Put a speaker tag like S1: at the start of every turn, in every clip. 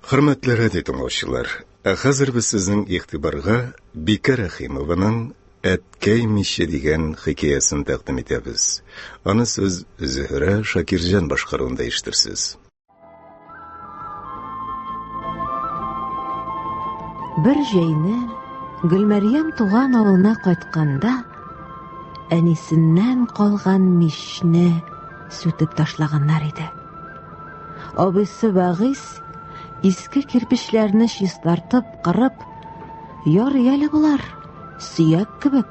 S1: Хөрмәтле радио тыңлаучылар, ә хәзер без сезнең игътибарга Бикә Рәхимованың Әткәй миче дигән хикәясен тәкъдим итәбез. Аны сез Зөһрә Шакирҗан башкаруында ишетерсез.
S2: Бер җәйне Гөлмәрьям туган авылына кайтканда, әнисеннән калган мичне сүтеп ташлаганнар иде. Абыйсы Вәгыйз иске кирпечләрне чистартып, кырып, ярый әле болар, сөяк кебек.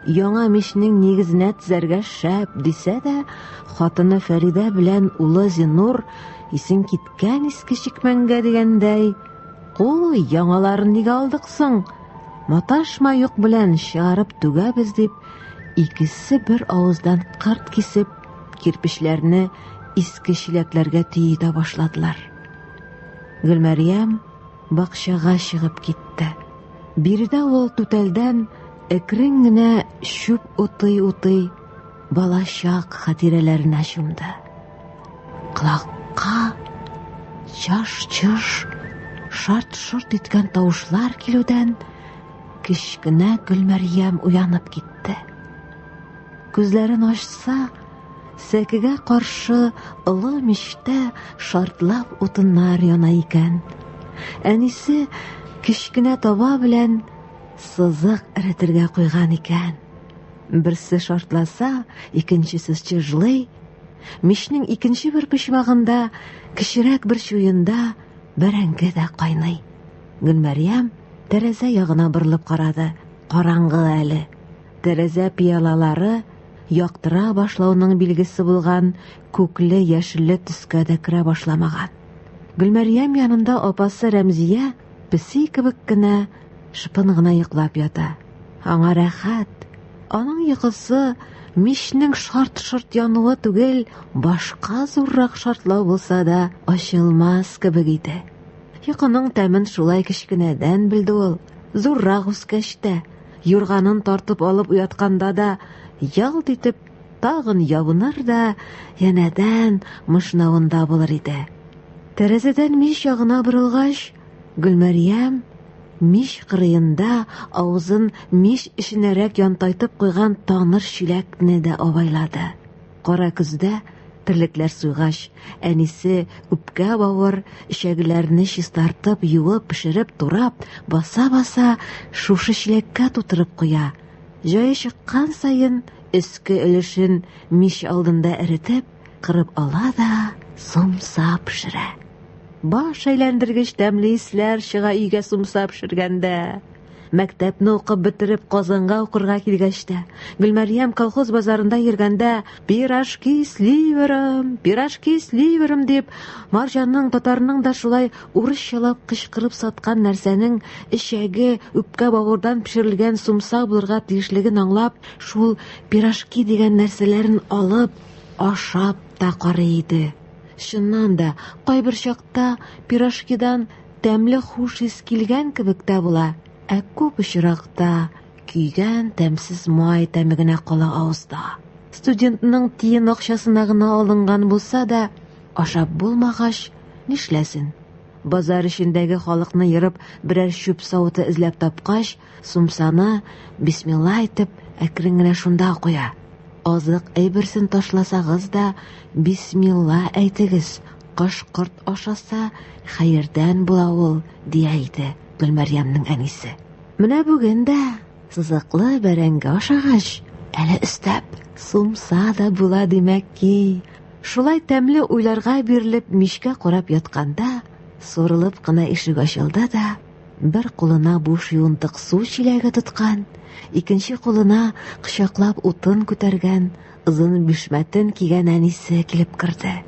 S2: Яңа мичнең нигезенә тезәргә шәп, дисә дә, хатыны Фәридә белән улы Зинур исең киткән иске чикмәнгә дигәндәй, куй, яңаларын нигә алдык соң? Маташма юк белән чыгарып түгәбез дип, икесе бер авыздан кырт кисеп, кирпечләрне иске чиләкләргә төйи дә башладылар. Гөлмәрьям бакчага чыгып китте. Биредә ул түтәлдән әкрен генә чүп утый-утый балачак хатирәләренә чумды. Колакка чаш-чыш, шарт-шорт иткән тавышлар килүдән кечкенә Гөлмәрьям уянып китте. Күзләрен ачса, сәкегә каршы олы мичтә шартлап утыннар яна икән. Әнисе кечкенә таба белән сызык эретергә куйган икән. Берсе шартласа, икенчесе чыжлый. Мичнең икенче бер почмагында, кечерәк бер чуенда бәрәңге дә кайный. Гөлмәрьям тәрәзә ягына борылып карады. Караңгы әле. Тәрәзә пыялалары яктыра башлауның билгесе булган күкле-яшелле төскә дә керә башламаган. Гөлмәрьям янында апасы Рәмзия песи кебек кенә шыпын гына йоклап ята. Аңа рәхәт. Аның йокысы мичнең шарт-шорт януы түгел, башка зуррак шартлау булса да ачылмас кебек иде. Йокының тәмен шулай кечкенәдән белде ул. Зуррак үскәч тә, юрганын тартып алып уятканда да ялт итеп тагын ябыныр да янәдән мышнавында булыр иде. Тәрәзәдән мич ягына борылгач, Гөлмәрьям мич кырыенда авызын мич эченәрәк янтайтып куйган таныш чиләкне дә абайлады. Кара көздә терлекләр суйгач, әнисе үпкә-бавыр, эчәгеләрне чистартып, юып, пешереп, турап, баса-баса шушы чиләккә тутырып куя. Җае чыккан саен өске өлешен мич алдында эретеп, кырып ала да сумса пешерә. Баш әйләндергеч тәмле исләр чыга өйгә сумса пешергәндә. Мәктәпне укып бетереп Казанга укырга килгәч тә, Гөлмәрьям колхоз базарында йөргәндә «Пирожки с ливером! Пирожки с ливером!» дип, марҗаның, татарның да шулай урысчалап кычкырып саткан нәрсәнең эчәге, үпкә-бавырдан пешерелгән сумса булырга тиешлеген аңлап, шул пирожки дигән нәрсәләрен алып, ашап та карый иде. Чыннан да, кайбер чакта пирожкидан Тәмле хуш ис килгән кебек тә була, ә күп очракта көйгән тәмсез май тәме генә кала авызда. Студентның тиен акчасына гына алынган булса да, ашап булмагач, нишләсен? Базар эчендәге халыкны ерып, берәр чүп савыты эзләп тапкач, сумсаны, бисмилла әйтеп, әкрен генә шунда куя. Азык әйберсен ташласагыз да, бисмилла әйтегез, Кош-корт ашаса, хәердән була ул, дия иде Гөлмәрьямнең әнисе. Менә бүген дә сызыклы бәрәңге ашагач, әле өстәп сумса да була димәк ки. Шулай тәмле уйларга бирелеп мичкә карап ятканда, сурылып кына ишек ачылды да, бер кулына буш юынтык су чиләге тоткан, икенче кулына кочаклап утын күтәргән, озын бишмәтен кигән әнисе килеп керде.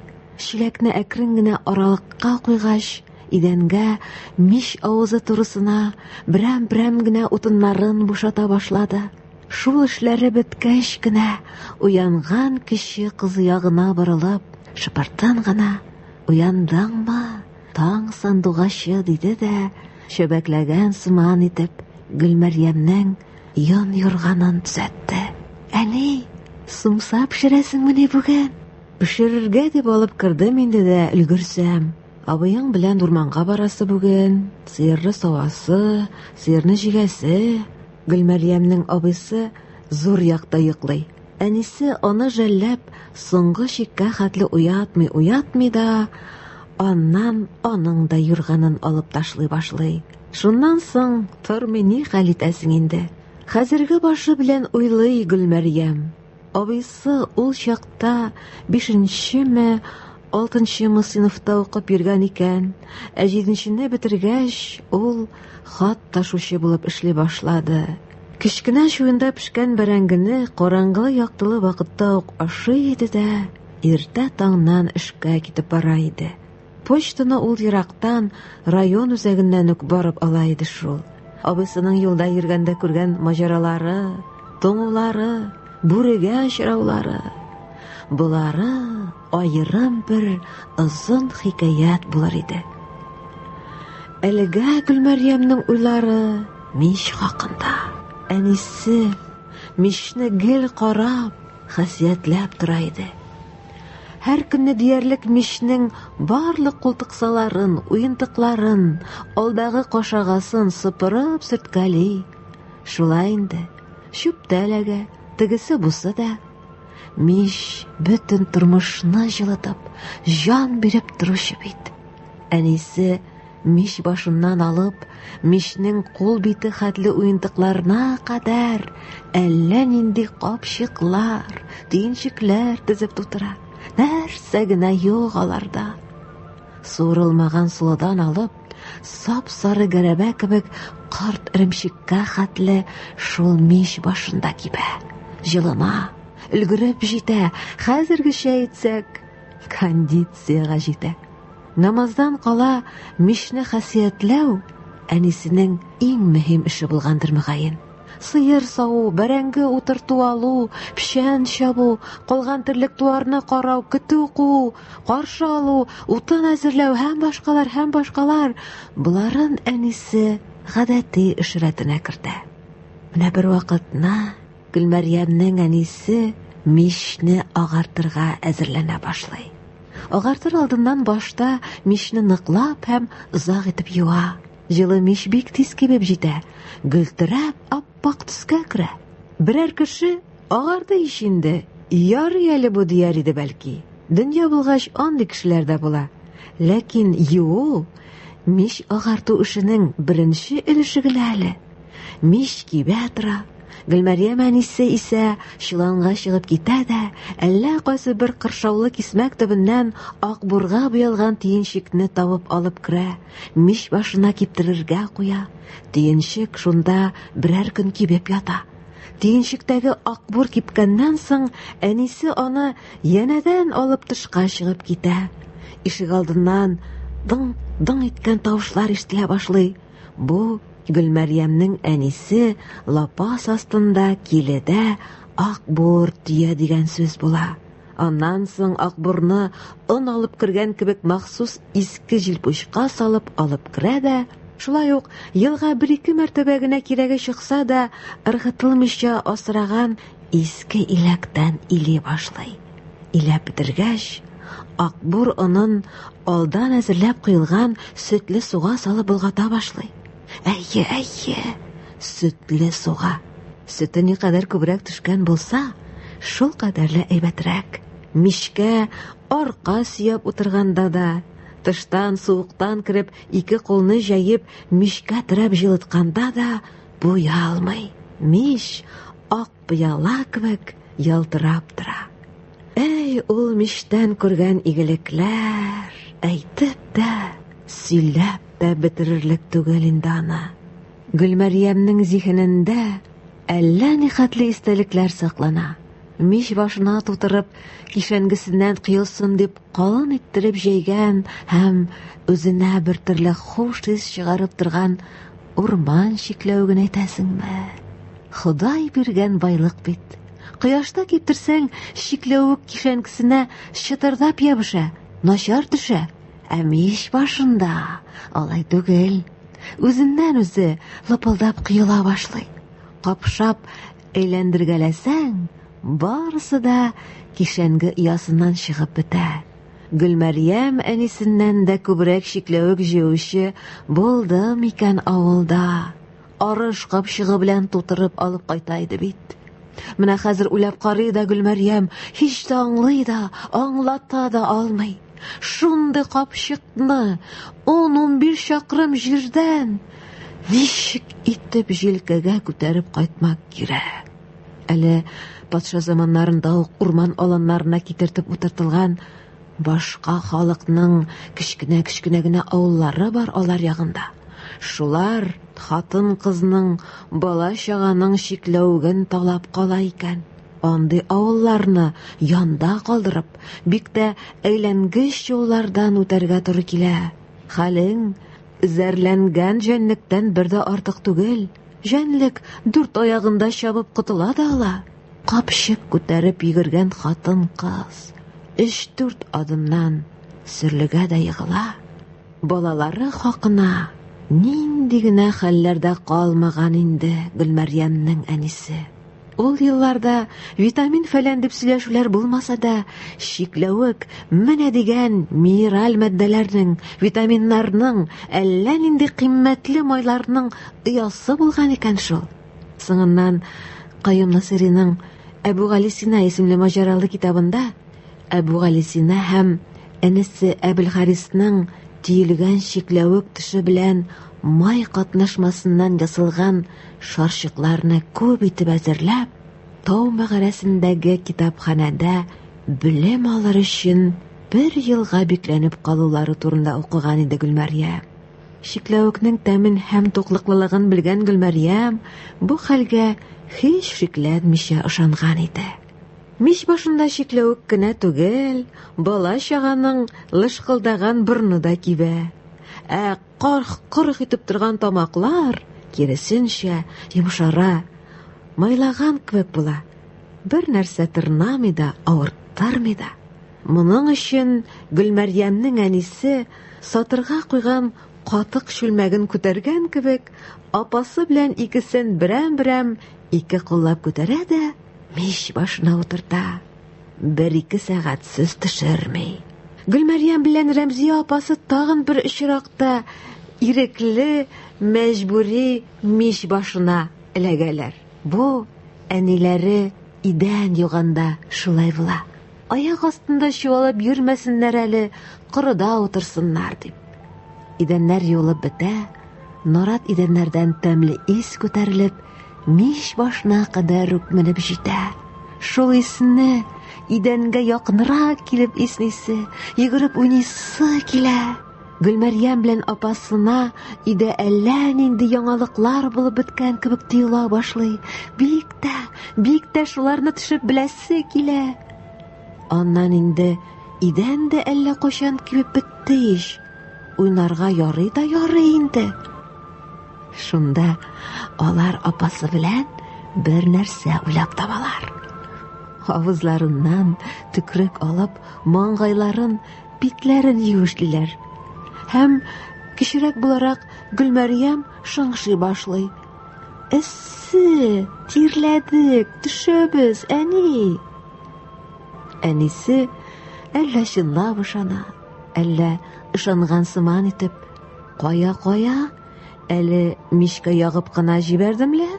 S2: Чиләкне әкрен генә аралыкка куйгач, идәнгә, мич авызы турысына берәм-берәм генә утыннарын бушата башлады. Шул эшләре беткәч кенә, уянган кече кызы ягына борылып, шыпыртын гына, Уяндыңмы, таң сандугачы, диде дә, чәбәкләгән сыман итеп, Гөлмәрьямнең йон юрганын төзәтте. Әни, сумса пешерәсеңмени бүген? Пешерергә дип алып кердем инде дә өлгерсәм. Абыең белән урманга барасы бүген, сыерны савасы, сыерны җигәсе. Гөлмәрьямнең абыйсы зур якта йоклый. Әнисе аны жәлләп, соңгы чиккә хәтле уятмый, уятмый да, аннан аның да юрганын алып ташлый башлый. Шуннан соң тормый ни хәл итәсең инде. Хәзерге башы белән уйлый Гөлмәрьям. Абыйсы ул чакта бишенчеме, алтынчымы сыйныфта укып йөргән икән, ә җиденчене бетергәч, ул хат ташучы булып эшли башлады. Кечкенә чуенда пешкән бәрәңгене караңгылы-яктылы вакытта ук ашый иде дә, иртә таңнан эшкә китеп бара иде. Почтаны ул ерактан, район үзәгеннән үк барып ала иде шул. Абыйсының юлда йөргәндә күргән маҗаралары, туңулары, бүрегә очраулары. Болары аерым бер озын хикәят булыр иде. Әлегә Гөлмәрьямнең уйлары мич хакында. Әнисе мичне гел карап, хәсиятләп тора иде. Һәр көнне диярлек мичнең барлык култыксаларын, уентыкларын, алдагы кашагасын сыпырып сөрткәли. Шулай инде, чүп тә эләгә, тегесе-бусы да. Мич бөтен тормышны җылытып, җан биреп торучы бит. Әнисе Мич башыннан алып, мичнең кул бите хәтле уентыкларына кадәр әллә нинди капчыклар, төенчекләр тезеп тутыра. Нәрсә генә юк аларда. Суырылмаган солыдан алып, сап-сары гәрәбә кебек карт эремчеккә хәтле шул мич башында кибә. Җылына, өлгереп җитә, хәзергечә әйтсәк, кондициягә җитә. Намаздан кала мичне хасиятләү әнисенең иң мөһим эше булгандыр мөгаен. Сыер саву, бәрәңге утырту алу, печән чабу, калган терлек-туарны карау, көтү куу, каршы алу, утын әзерләү һәм башкалар һәм башкалар боларын әнисе гадәти эш рәтенә кертә. Менә бер вакытны Гөлмәрьямнең әнисе мичне агартырга әзерләнә башлый. Агартыр алдыннан башта мичне ныклап һәм озак итеп юа. Җылы мич бик тиз кибеп җитә, гөлтерәп ап-ак төскә керә. Берәр кеше агарды ич инде, ярый әле бу дияр иде бәлки. Дөнья булгач, андый кешеләр дә була. Ләкин юу мич агарту эшенең беренче өлеше генә әле. Мич кибә тора. Гөлмәрьям әнисе исә чоланга чыгып китә дә, әллә кайсы бер кыршаулы кисмәк төбеннән акбурга буялган төенчекне табып алып керә, мич башына киптерергә куя. Төенчек шунда берәр көн кибеп ята. Төенчектәге акбур кипкәннән соң, әнисе аны янәдән алып тышка чыгып китә. Ишегалдыннан дың-дың иткән тавышлар ишетелә башлый. Бу Гөлмәрьямнең әнисе лапас астында киледә акбур төя дигән сүз була. Аннан соң акбурны он алып кергән кебек махсус иске җилпучка салып алып керә дә, шулай ук елга бер-ике мәртәбә генә кирәге чыкса да, ыргытылмыйча асраган иске иләктән или башлый. Иләп бетергәч, акбур онын алдан әзерләп куелган сөтле суга салып болгата башлый. Әйе, әйе, сөтле суга. Сөте никадәр күбрәк төшкән булса, шул кадәрле әйбәтрәк. Мичкә арка сөяп утырганда да, тыштан суыктан кереп ике кулны җәеп мичкә терәп җылытканда да буялмый. Мич ак пыяла кебек ялтырап тора. Әй, ул мичтән күргән игелекләр, әйтеп тә, сөйләп тә бетерерлек түгел инде аны. Гөлмәрьямнең зиһенендә әллә нихәтле истәлекләр саклана. Мич башына тутырып, кишәнгесеннән коелсын дип калын иттереп җәйгән һәм үзенә бер төрле хуш ис чыгарып торган урман чикләвеген әйтәсеңме? Ходай биргән байлык бит. Кояшта киптерсәң, чикләвек кишәнкесенә чытырдап ябыша, начар төшә. Ә мич башында алай түгел. Үзеннән үзе лыпылдап коела башлый. Капшап әйләндергәләсәң, барысы да кишәнге оясыннан чыгып бетә. Гөлмәрьям әнисеннән дә күбрәк чикләвек җыючы булды микән авылда? Арыш капчыгы белән тутырып алып кайта иде бит. Менә хәзер уйлап карый да Гөлмәрьям, һич тә аңлый да, аңлата да алмый. Шундый капчыкны 10-15 чакрым җирдән ничек итеп җилкәгә күтәреп кайтмак кирәк? Әле патша заманнарында ук урман аланнарына китертеп утыртылган башка халыкның кечкенә-кечкенә генә авыллары бар алар ягында. Шулар хатын-кызның, бала-чаганың чикләвеген талап кала икән. Андый авылларны янда калдырып, бик тә әйләнгеч юллардан үтәргә туры килә. Хәлең зәрләнгән җәнлектән бер дә артык түгел. Җәнлек дүрт аягында чабып котыла да ала. Капчык күтәреп йөгергән хатын-кыз өч-дүрт адымнан сөрлегә дә егыла. Балалары хакына нинди генә хәлләрдә калмаган инде Гөлмәрьямнең әнисе. Ул елларда витамин-фәлән дип сөйләшүләр булмаса да, чикләвек менә дигән минераль матдәләрнең, витаминнарның, әллә нинди кыйммәтле майларның оясы булган икән шул. Соңыннан Каюм Насыйриның Әбүгалисина исемле маҗаралы китабында Әбүгалисина һәм энесе Әбелхарисның төелгән чикләвек төше белән май катнашмасыннан ясалган шарчыкларны күп итеп әзерләп, тау мәгарәсендәге китапханәдә белем алыр өчен бер елга бикләнеп калулары турында укыган иде Гөлмәрьям. Чикләвекнең тәмен һәм туклыклылыгын белгән Гөлмәрьям бу хәлгә һич шикләнмичә ышанган иде. Мич башында чикләвек кенә түгел, бала-чаганың лышкылдаган борыны да кибә. Ә карх-корх итеп торган тамаклар, киресенчә, йомшара, майлаган кебек була. Бер нәрсә тырнамый да, авырттырмый да. Моның өчен Гөлмәрьямнең әнисе сатырга куйган катык чүлмәген күтәргән кебек, апасы белән икесен берәм-берәм ике куллап күтәрә дә, Мич башына утырта. Бер-ике сәгатьсез төшерми. Гөлмәрьям белән Рәмзия апасы тагын бер очракта ирекле, мәҗбүри мич башына эләгәләр. Бу әниләре идән юганда шулай була. Аяк астында чуалып йөрмәсеннәр әле, корыда утырсыннар дип. Идәннәр юылып бетә, нарат идәннәрдән тәмле ис күтәрелеп, мич башына кадәр үк менеп җитә. Шул исне идәнгә якынрак килеп иснисе, йөгереп уйныйсы килә. Гөлмәрьям белән апасына өйдә әллә нинди яңалыклар булып беткән кебек тоела башлый. Бик тә, бик тә шуларны төшеп беләсе килә. Аннан инде идән дә әллә кайчан кибеп бетте ич. Уйнарга ярый да ярый инде. Шунда алар апасы белән бер нәрсә уйлап табалар. Авызларыннан төкрек алып, маңгайларын, битләрен юешлиләр. Һәм кечерәк буларак Гөлмәрьям шыңшый башлый. Эссе, тирләдек, төшәбез, әни. Әнисе әллә чынлап ышана, әллә ышанган сыман итеп, кая-кая, әле мичкә ягып кына җибәрдем лә,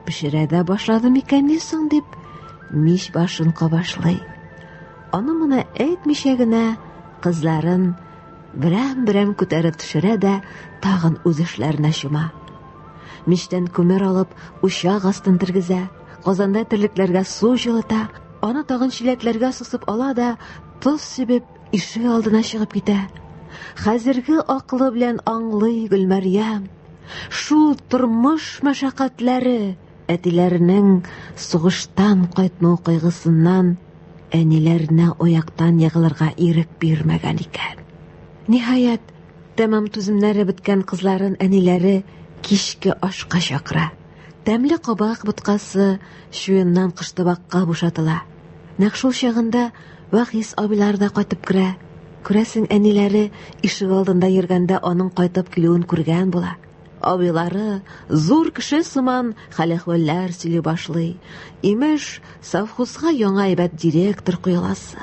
S2: пешерә дә башладым икәнни соң дип, мич башын кабашлый. Аны моны әйтмичә генә кызларын берәм-берәм күтәреп төшерә дә тагын үз эшләренә чума. Мичтән күмер алып, учак астын тергезә, казанда терлекләргә су җылыта, аны тагын чиләкләргә сосып ала да, тоз сибеп, ишек алдына чыгып китә. Хәзерге акылы белән аңлый Гөлмәрьям. Шул тормыш мәшәкатьләре әтиләренең сугыштан кайтмау кайгысыннан әниләренә аяктан егылырга ирек бирмәгән икән. Ниһаять, тәмам түземнәре беткән кызларын әниләре кичке ашка чакыра. Тәмле кабак боткасы чуеннан коштабакка бушатыла. Нәкъ шул чагында Вахис абыйлары да кайтып керә. Күрәсең, әниләре ишек алдында йөргәндә аның кайтып килүен күргән була. Абыйлары зур кеше сыман хәл-әхвәлләр сөйли башлый. Имеш, совхозга яңа әйбәт директор куеласы.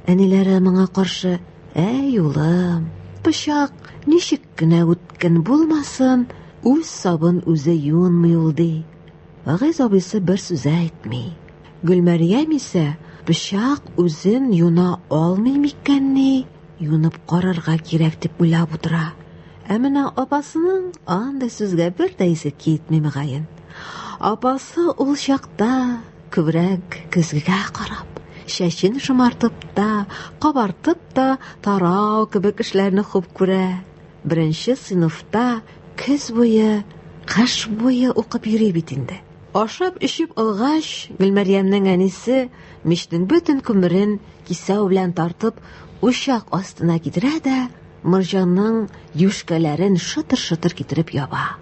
S2: Әниләре моңа каршы: Әй, улым, пычак ничек кенә үткен булмасын, үз сабын үзе юынмый ул, ди. Вагыйз абыйсы бер сүз әйтми. Гөлмәрьям исә пычак үзен юна алмый микәнни, юнып карарга кирәк дип уйлап утыра. Ә менә апасының андый сүзгә бер дә исе китми мөгаен. Апасы ул чакта күбрәк көзгегә карап, чәчен шомартып та, кабартып та тарау кебек эшләрне хуп күрә. Беренче сыйныфта көз буе, кыш буе укып йөри бит инде. Ашап-эчеп алгач, Гөлмәрьямнең әнисе мичнең бөтен күмерен кисәү белән тартып учак астына китерә дә, морҗаның юшкәләрен шытыр-шытыр китереп яба.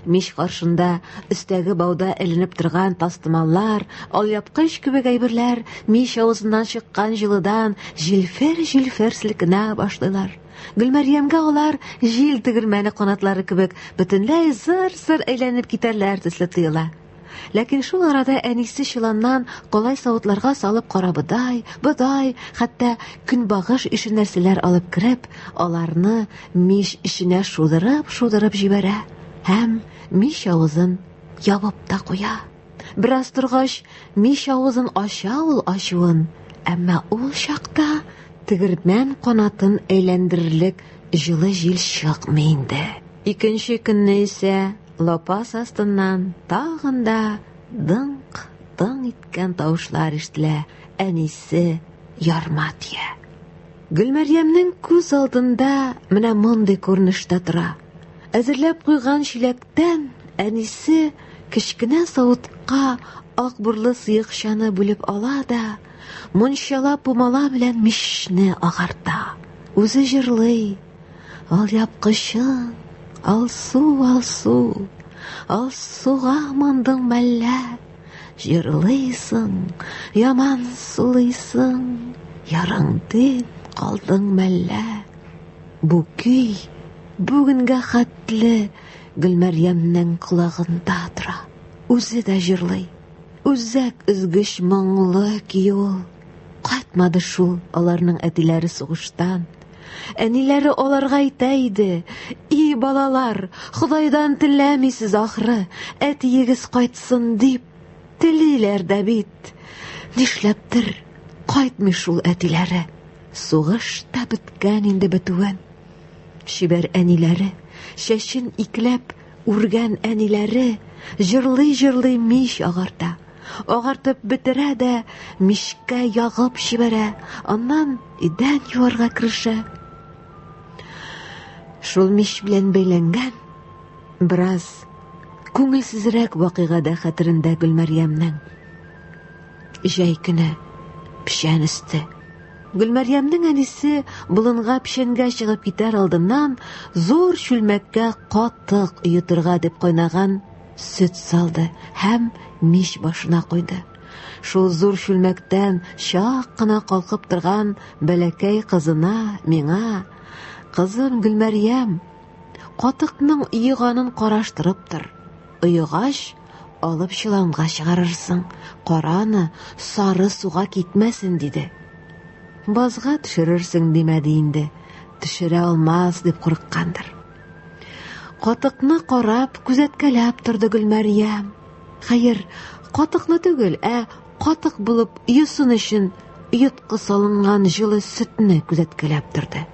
S2: Мич каршында өстәге бауда эленеп торган тастымаллар, алъяпкыч кебек әйберләр мич авызыннан чыккан җылыдан җилфер-җилфер селкенә башлыйлар. Гөлмәрьямгә алар җил тегермәне канатлары кебек бөтенләй зыр-зыр әйләнеп китәрләр төсле тоела. Ләкин шул арада әнисе чоланнан калай савытларга салып карабодай, бодай, хәтта көнбагыш ише нәрсәләр алып кереп, аларны мич эченә шудырып-шудырып җибәрә һәм мич авызын ябып та куя. Бераз торгач, мич авызын ача ул ачуын, әмма ул чакта тегермән канатын әйләндерерлек җылы җил чыкмый инде. Икенче көнне исә лапас астыннан тагын да дыңк-дың иткән тавышлар ишетелә, әнисе ярма тия. Гөлмәрьямнең күз алдында менә мондый күренеш тә тора. Әзерләп куйган чиләктән әнисе кечкенә савытка акбурлы сыекчаны бүлеп ала да, мунчала пумала белән мичне агарта. Үзе җырлый. Алъяпкычың, алсу, алсу, алсуга мандың мәллә? Җырлыйсың, яман сулыйсың, ярыңдин калдың мәллә? Бу көй бүгенгә хәтле Гөлмәрьямнең колагында тора. Үзе дә җырлый. Үзәк өзгеч моңлы көй ул. Кайтмады шул аларның әтиләре сугыштан. Әниләре аларга әйтә иде: "И балалар, Ходайдан теләмисез ахры, әтиегез кайтсын дип телиләр дә бит." Нишләптер кайтмый шул әтиләре. Сугыш та беткән инде бетүен. Чибәр әниләре, чәчен икләп үргән әниләре җырлый-җырлый мич агарта. Агартып бетерә дә мичкә ягып җибәрә, аннан идән юарга керешә. Шул мич белән бәйләнгән бераз күңелсезрәк вакыйга да хәтерендә Гөлмәрьямнең. Җәй көне печән өсте. Гөлмәрьямнең әнисе болынга печәнгә чыгып китәр алдыннан зур чүлмәккә катык оетырга дип кайнаган сөт салды һәм мич башына куйды. Шул зур чүлмәктән чак кына калкып торган бәләкәй кызына, миңа, Кызым Гөлмәрьям, катыкның оеганын караштырып тор. Оегач, алып чоланга чыгарырсың, кара аны, сары суга китмәсен, диде. Базга төшерерсең димәде инде, төшерә алмас дип курыккандыр. Катыкны карап, күзәткәләп торды Гөлмәрьям. Хәер, катыкны түгел, ә катык булып йосын өчен йоткы салынган җылы сөтне күзәткәләп торды.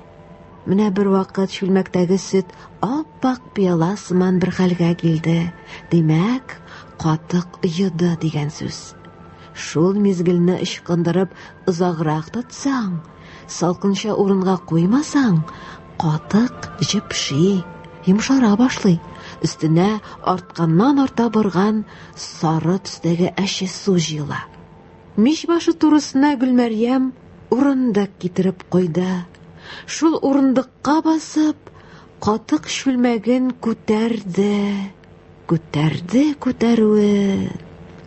S2: Менә бер вакыт чүлмәктәге сөт ап-ак пыяла сыман бер хәлгә килде. Димәк, катык йоды дигән сүз. Шул мизгелне ычкындырып озаграк тотсаң, салкынча урынга куймасаң, катык җепши, йомшара башлый. Өстенә артканнан арта барган сары төстәге әче су җыела. Мич башы турысына Гөлмәрьям урындык китереп куйды. Шул урындыкка басып, катык чүлмәген күтәрде. Күтәрде күтәрүе,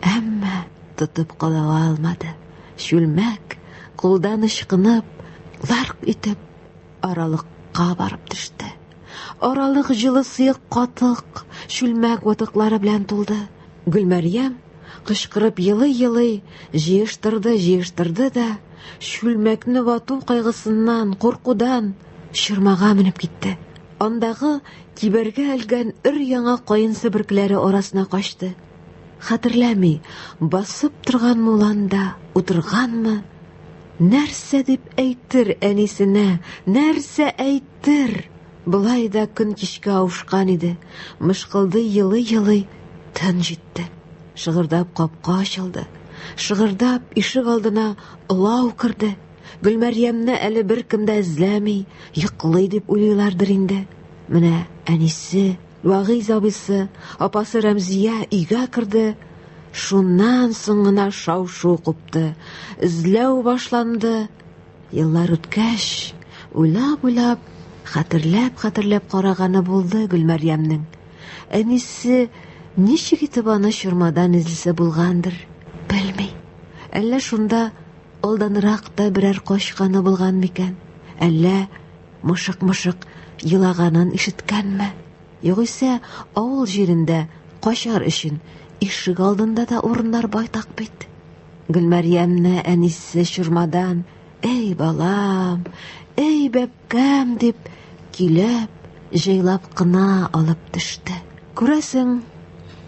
S2: әмма тотып кала алмады. Чүлмәк кулдан ычкынып, ларк итеп аралыкка барып төште. Аралык җылы сыек катык, чүлмәк ватыклары белән тулды. Гөлмәрьям кычкырып елый-елый җыештырды-җыештырды да, Чүлмәкне вату кайгысыннан, куркудан чормага менеп китте. Андагы кибәргә элгән өр-яңа каен себеркеләре арасына качты. Хәтерләми, басып торганмы ул анда, утырганмы? Нәрсә дип әйтер әнисенә, нәрсә әйтер? Болай да көн кичкә авышкан иде. Мышкылдый елый-елый төн җитте. Шыгырдап капка ачылды. Шыгырдап ишек алдына олау керде. Гөлмәрьямне әле беркем дә эзләми, йоклый дип уйлыйлардыр инде. Менә әнисе, Вагыйз абыйсы, апасы Рәмзия өйгә керде. Шуннан соң гына шау-шу купты. Эзләү башланды. Еллар үткәч, уйлап-уйлап, хәтерләп-хәтерләп караганы булды Гөлмәрьямнең. Әнисе ничек итеп аны чормадан эзлисе булгандыр, белми. Әллә шунда алданрак та берәр качканы булган микән? Әллә мышык-мышык елаганын ишеткәнме? Югыйсә, авыл җирендә качар өчен ишек алдында да урыннар байтак бит. Гөлмәрьямне әнисе чормадан «Әй, балам, әй, бәбкәм!» дип көйләп, җайлап кына алып төште. Күрәсең,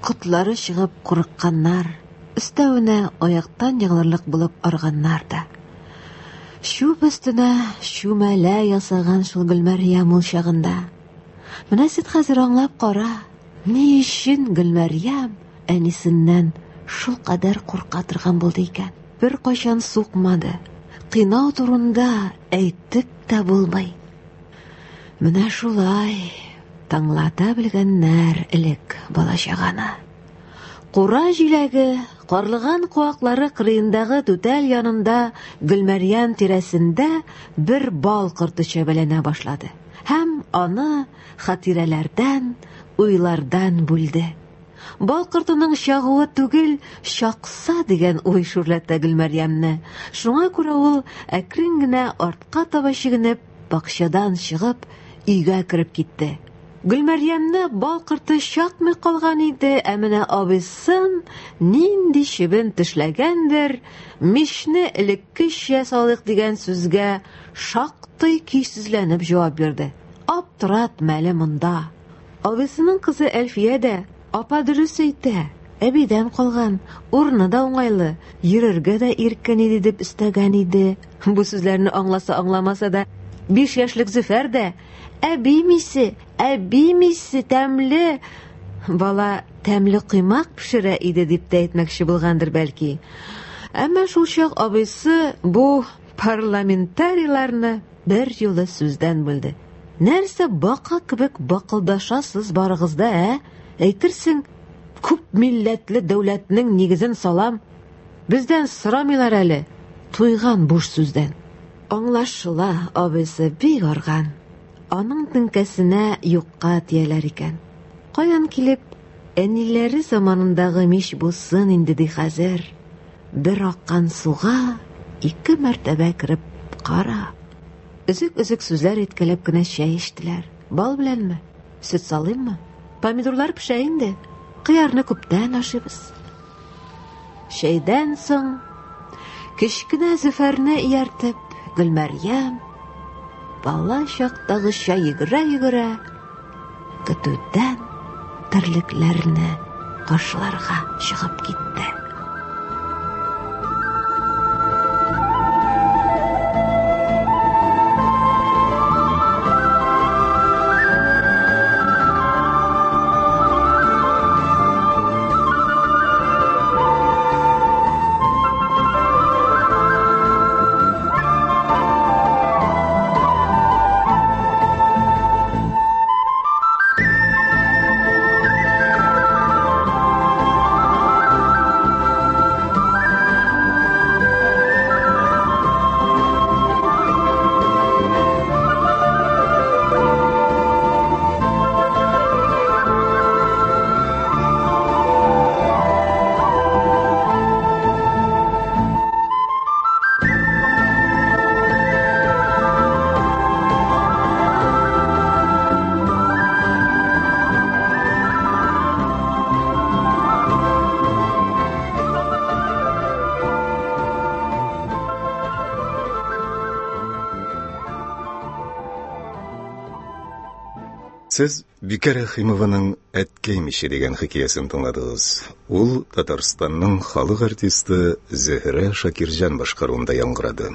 S2: котлары чыгып курыкканнар, өстәвенә аяктан егылырлык булып арганнар да. Чүп өстенә чүмәлә ясаган шул Гөлмәрьям ул чагында. Менә син хәзер аңлап кара, ни өчен Гөлмәрьям әнисеннән шулкадәр курка торган булды икән? Беркайчан сукмады, кыйнау турында әйтеп тә булмый. Менә шулай тыңлата белгәннәр элек бала-чаганы. Кура җиләге, карлыган куаклары кырыендагы түтәл янында Гөлмәрьям тирәсендә бер бал корты чәбәләнә башлады һәм аны хатирәләрдән, уйлардан бүлде. Бал кортының чагуы түгел, чакса дигән уй шүрләтә Гөлмәрьямне. Шуңа күрә ул әкрен генә артка таба чигенеп, бакчадан чыгып, өйгә кереп китте. Гөлмәрьямне бал корты чакмый калган иде, ә менә абыйсын нинди чебен тешләгәндер, мичне элеккечә салыйк дигән сүзгә шактый көйсезләнеп җавап бирде. Аптырат мәле монда. Абыйсының кызы Әлфия дә, апа дөрес әйтә, әбидән калган, урыны да уңайлы, йөрергә дә иркен иде дип өстәгән иде. Бу сүзләрне аңласа аңламаса да, 5 яшьлек Зөфәр дә, әби мисе, әби мисе, тәмле! Бала тәмле коймак пешерә иде дип тә әйтмәкче булгандыр бәлки. Әмма шулчак абыйсы бу парламентарийларны бер юлы сүздән бүлде. Нәрсә бака кебек бакылдашасыз барыгыз да, ә? Әйтерсең, күп милләтле дәүләтнең нигезен салам. Бездән сорамыйлар әле. Туйган буш сүздән. Аңлашыла, абыйсы бик арган. Аның теңкәсенә юкка тияләр икән. Каян килеп, әниләре заманындагы мич булсын инде ди хәзер. Бер аккан суга ике мәртәбә кереп кара. Өзек-өзек сүзләр әйткәләп кенә чәй эчтеләр. Бал беләнме? Сөт салыйммы? Помидорлар пешә инде. Кыярны күптән ашыйбыз. Чәйдән соң кечкенә Зөфәрне ияртеп, Гөлмәрьям бала чактагыча йөгерә-йөгерә көтүдән терлекләрне каршыларга чыгып китте.
S1: Сез Бикә Рәхимованың Әткәй миче дигән хикәясен тыңладыгыз. Ул Татарстанның халык артисты Зөһрә Шакирҗан башкаруында яңгырады.